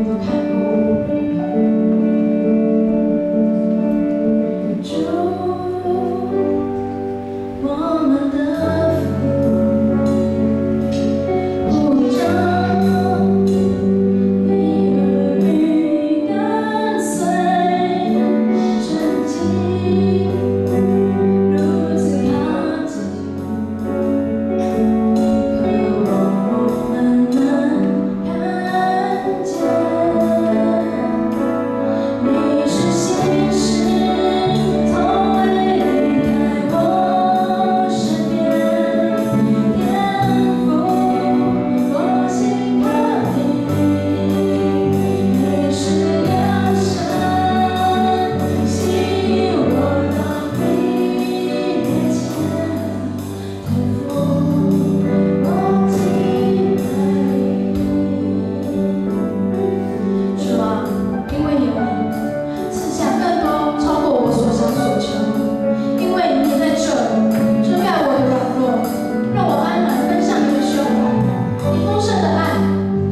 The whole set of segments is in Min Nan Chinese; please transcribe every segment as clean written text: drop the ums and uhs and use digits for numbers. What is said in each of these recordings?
都看顧我。主，我們的父，呼召你兒女跟隨，神蹟如此靠近，可我們能看見，你是信實，從未離開我身邊，天父，我信靠你，你是良善，吸引我到你面前，天父，我敬拜你。主啊，因為有你，賜下更多超過我所想所求。因為你在這裡遮蓋我的軟弱，讓我安然奔向你的胸懷。你豐盛的愛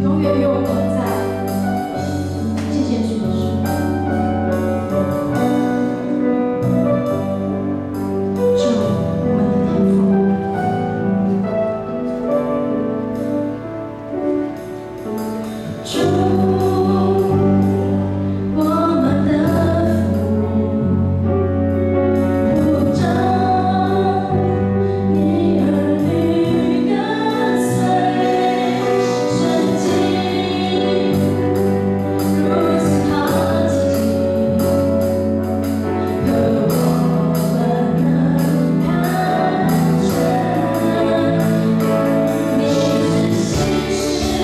永遠與我同在。謝謝主耶穌。主，我們的天父。主，我們的父，呼召你兒女跟隨，神蹟如此靠近，可我們能看見，你是信實，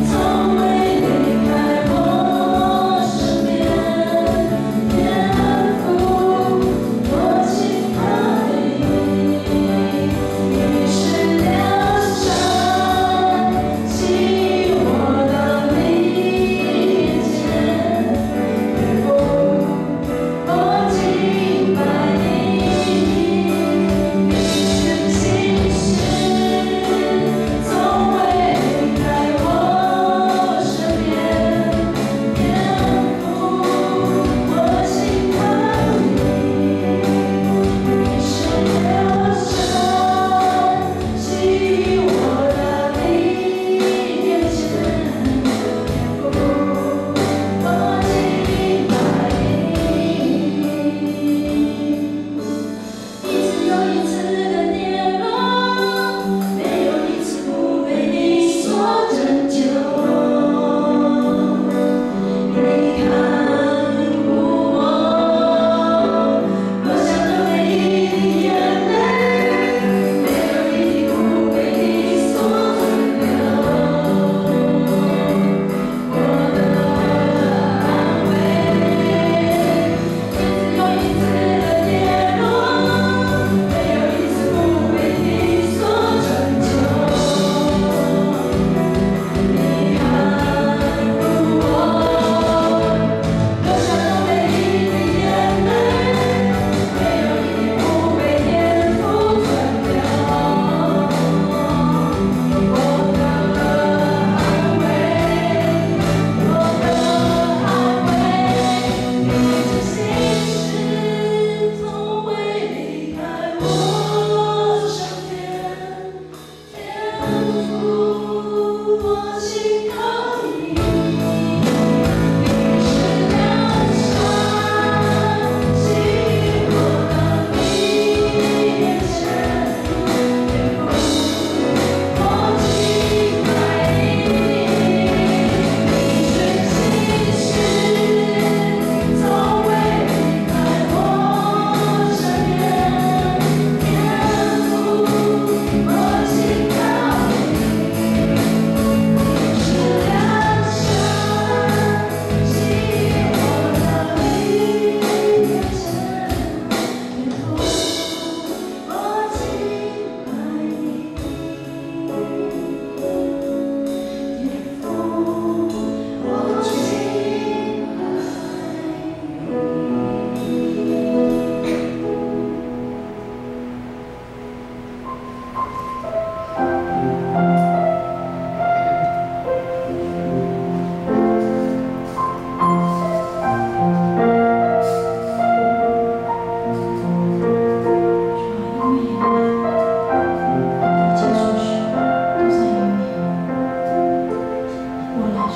從未離開我身邊，天父，我信靠你，你是良善，吸引我到你面前，天父，我敬拜你，你是信實，從未離開我身邊，天父，我信靠你，你是良善，吸引我到你面前，天父，我敬拜你。一次又一次的跌落，沒有一次不被你所拯救。你看顧我，落下的每一滴眼淚，沒有一滴不被你所存留。我的安慰，一次又一次的跌落，沒有一次不被你所拯救。你看顧我，流下的每一滴眼淚，沒有一滴不被天父存留。我的安慰，我的安慰，你是信實，從未離開我身邊，天父，我信靠你，你是良善，吸引我到你面前，天父，我敬拜你，你是信實，從未離開我身邊，天父，我信靠你，你是良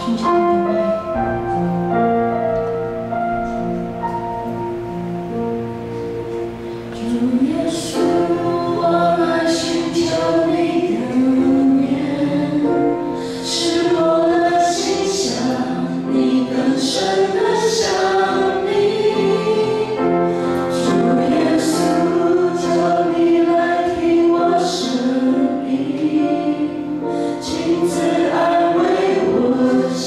尋求你的面。主耶穌，我來尋求你的面，使我的心想你更深的想你。主耶穌，求你來聽我聲音，親自安慰我心。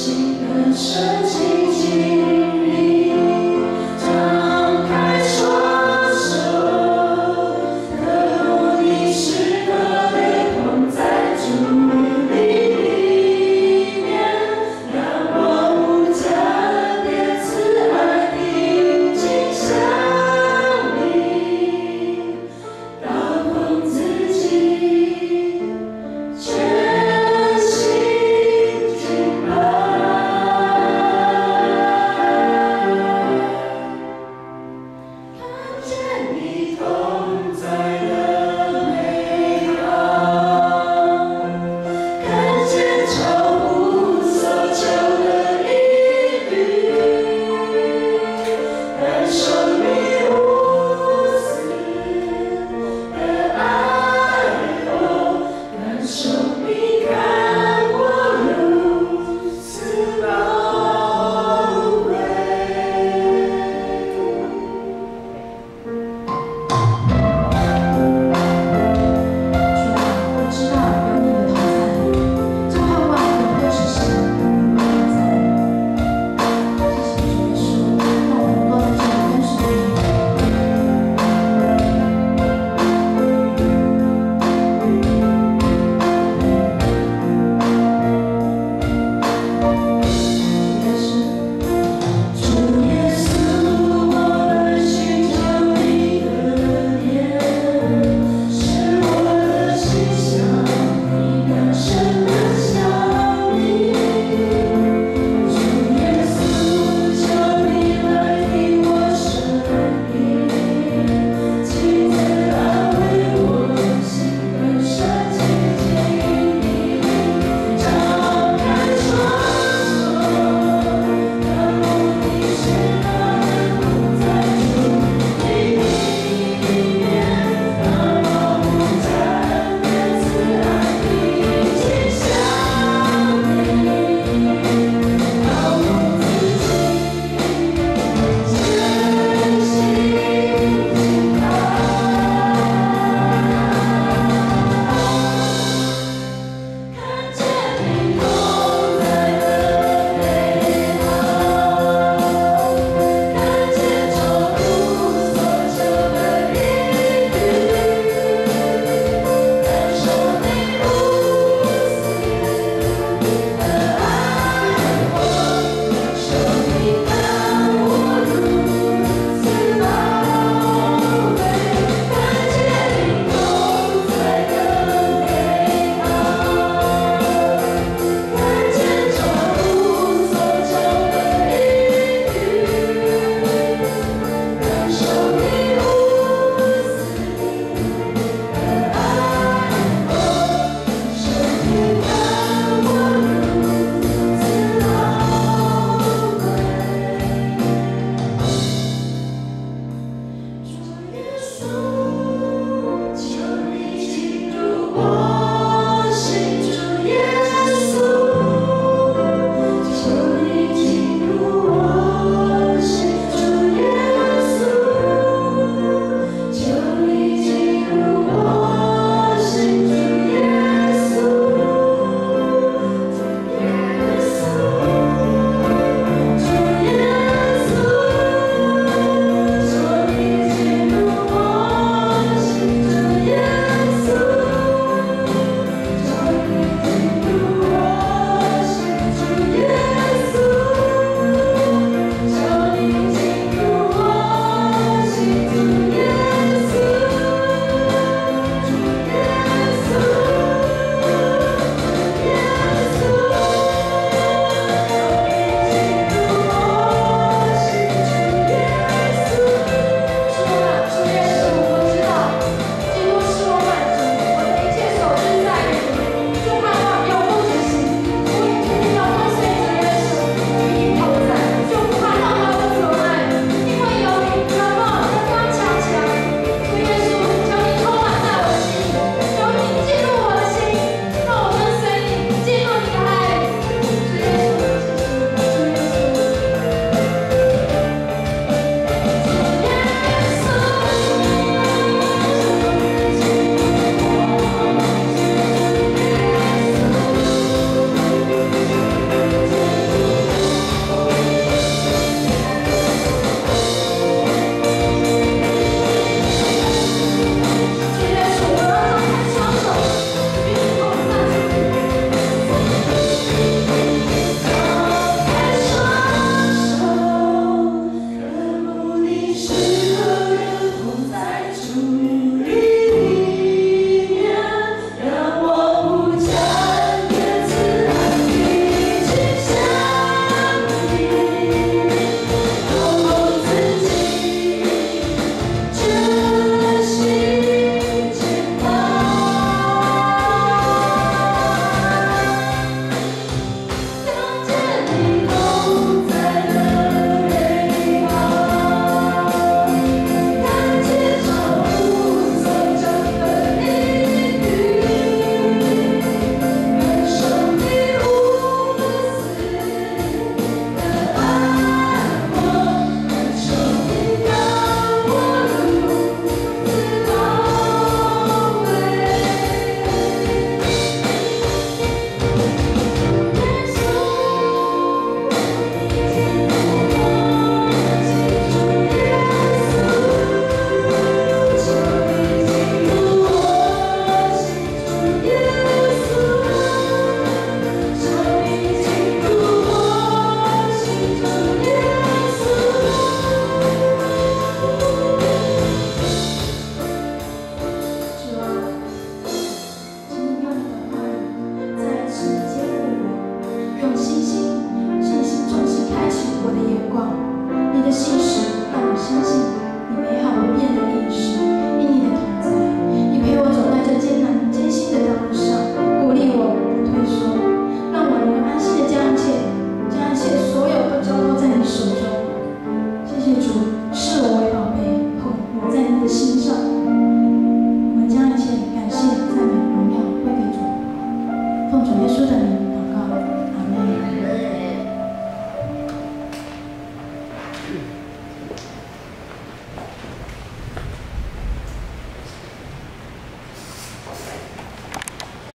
奉主耶穌的名。